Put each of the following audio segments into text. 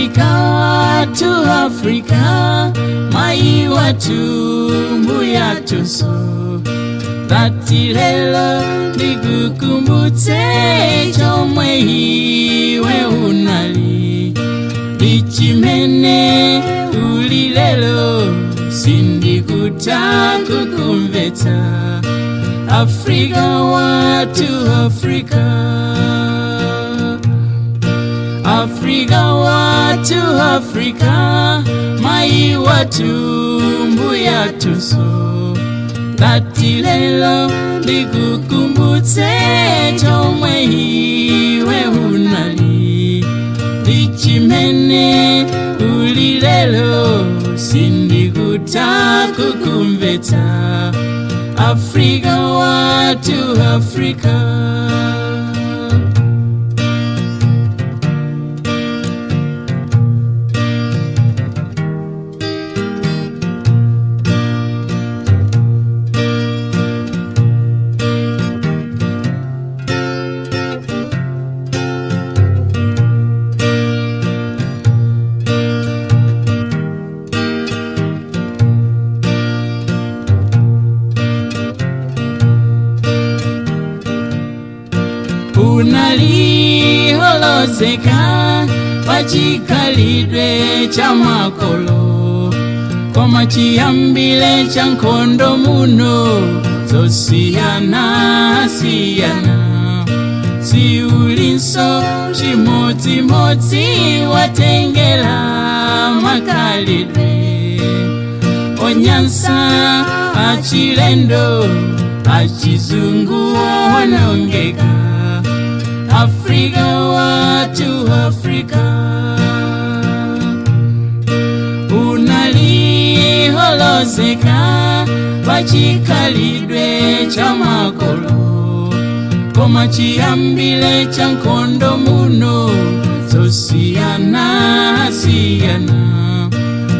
Africa wathu, Africa, mai wathu, mbuyatunso, ndati lelo ndikukumbutse chomwe iwe unali ndi chimene uli lelo, sindikutha kukumvetsa. Africa wathu, Africa, Africa wathu, Africa, mai wathu, mbuyatunso, ndati lelo ndikukumbutse chomwe iwe unali ndi chimene uli lelo, sindikutha kukumvetsa. Africa wathu, Africa. Unaliholozeka pachikhalidwe cha makolo, koma chiyambile cha nkhondo muno zosiyana siyana, siulinso chimodzimodzi, watengela makhalidwe onyansa achilendo, achizungu, onongeka. Africa wathu, Africa, unaliholozeka pachikhalidwe cha makolo, koma chiyambile cha nkhondo muno zosiyana siyana,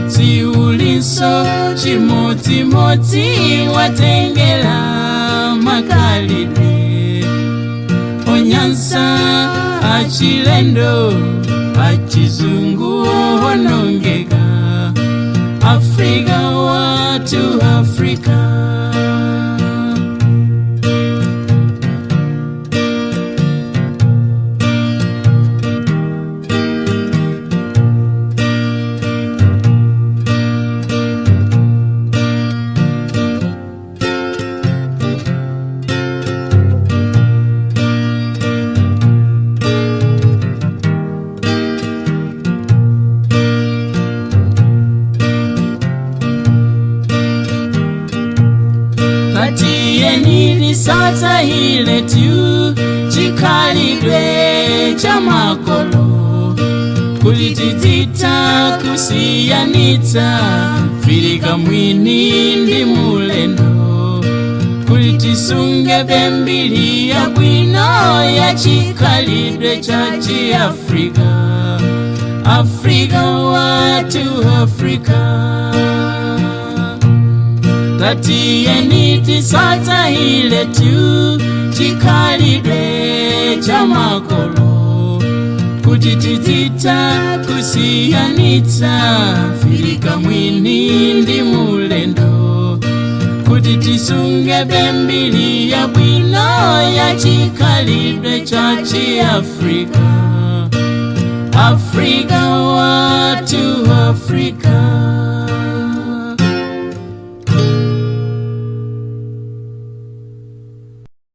siulinso chimodzimodzi, watengela makhalidwe onyansa achilendo, achizungu, onongeka. Africa wathu, Africa. Tiyeni tisatayile tu chikhalidwe cha makolo, kuti tizitha kusiyanitsa Mfirika mwini ndi mulendo, kuti tisunge mbiri ya bwino ya chikhalidwe cha Chiafrika. Africa wathu, Africa. Tiyeni tisatayile tu chikhalidwe cha makolo, kuti tizitha kusiyanitsa Mfirika mwini ndi mulendo, kuti tisunge mbiri ya bwino ya chikhalidwe cha Chiafrika. Africa wathu, Africa.